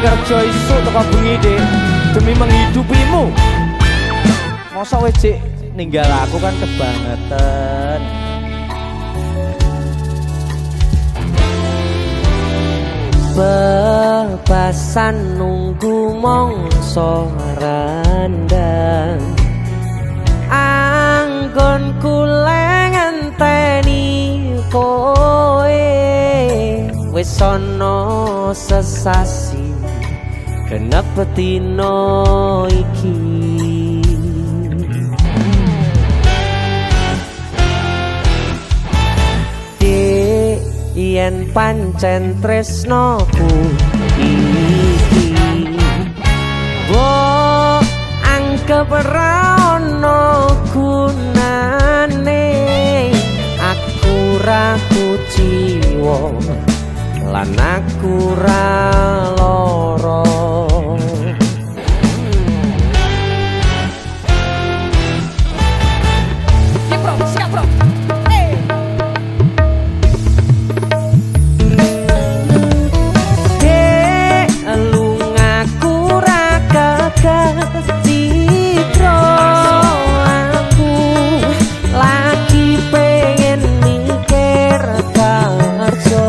Kerja isuk teko bengi, Dik, demi menghidupimu. Mosok wis jek ninggal aku kan kebangetan. Bebasan nunggu mongso rendang, anggonku ngenteni kowe. Wis ana sesasi genep dina iki. Dik, yen pancen tresnoku iki mbok anggep ra ono gunane, aku ra kuciwa lan aku ra lara. Siap, bro. Dek, lungaku ra kecitra, aku lagi pengen mikir kerja.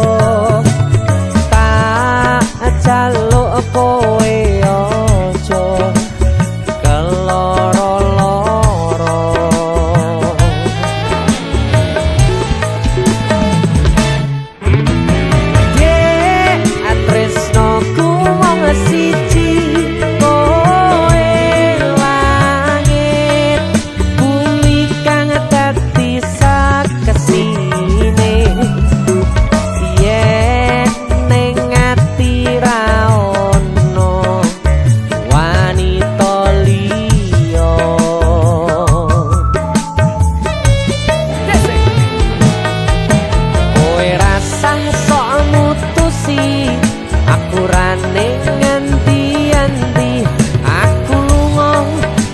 Tak jaluk kowe aja keloro-loro. Dek, tresnoku mung siji kowe, langit bumi kang dadi sakesine. Yen ning ati ra ono wanita liya, kowe rasah sok mutusi aku ra ning ngendi-endi. Aku lunga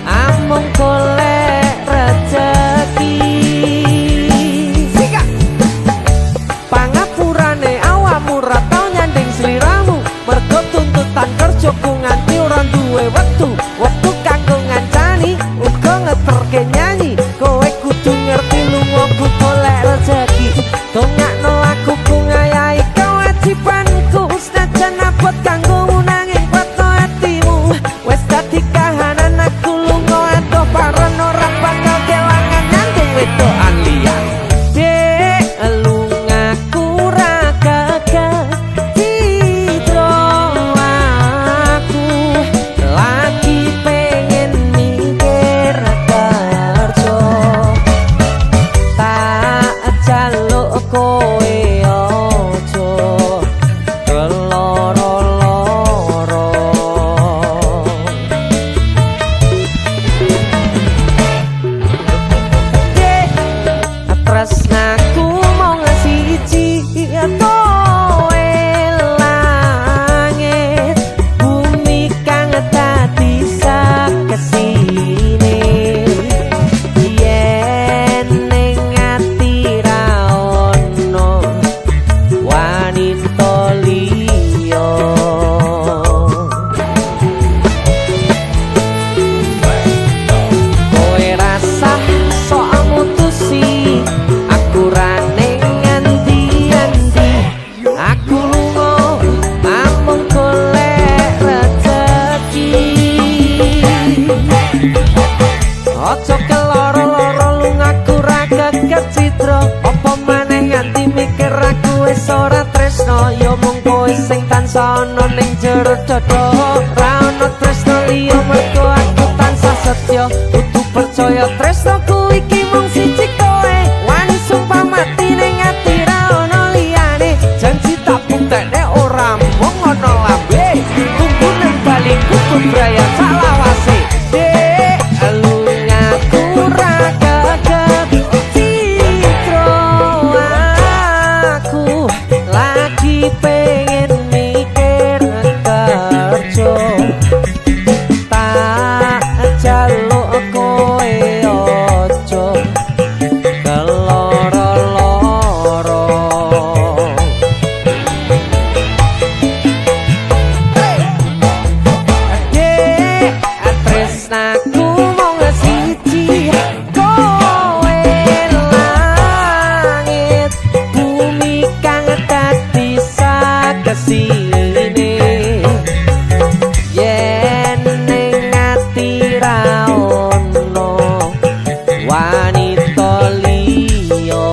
amung golek rejeki. Sikat. Pangapurane awakmu ra tau nyanding sliramu, mergo tuntutan kerjaku nganti ora duwe wektu. Wektu kanggo ngancani uga ngeterke nyanyi. Kowe kudu ngerti lungaku golek rejeki. Dongakno aku ku ngayahi kewajibanku, senajan abot kanggomu nanging kuatno atimu. Wis dadi kahanan aku lunga adoh paron, ora bakal kelangan nyanding wedokan liyan. Dek, lungaku ra kecitra, aku lagi pengen mikir kerja. Tak jaluk kowe aja keloro-loro. Dek, tresnaku mung siji kowe, langit bumi kang dadi sakesine. Yen ning ati ra ono wanita liya, kowe rasah sok mutusi aku ra ning ngendi-endi. Aku lunga amung golek rejeki. Aja keloro-loro lungaku ra kecitra, apa maneh nganti mikir aku wis ora tresno. Ya mung kowe sing tansah ana ning jero dada, ra ono tresno liya mergo aku tansah setya. Kudu percaya tresnoku iki mung siji kowe, wani sumpah mati ning ati ra ono liyane. Janji tak buktekne ora mung ana lambe, tunggu ning baliku kebraya salawase. Dek, lungaku ra kecitra, aku lagi pengen mikir kerja. Tak jaluk kowe aja keloro-loro. wanita liya.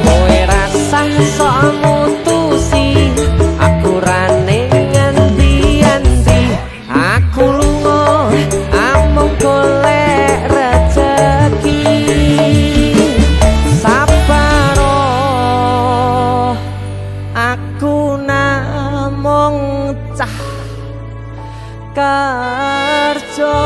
Kowe rasah sok mutusi, aku rane ngendi-endi. Aku lunga amung golek rejeki. Sabaro aku namung cah kerja.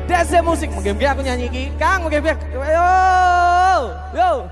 DC musik, mungkin aku nyanyi iki. Kang, mungkin. Yo. Yo.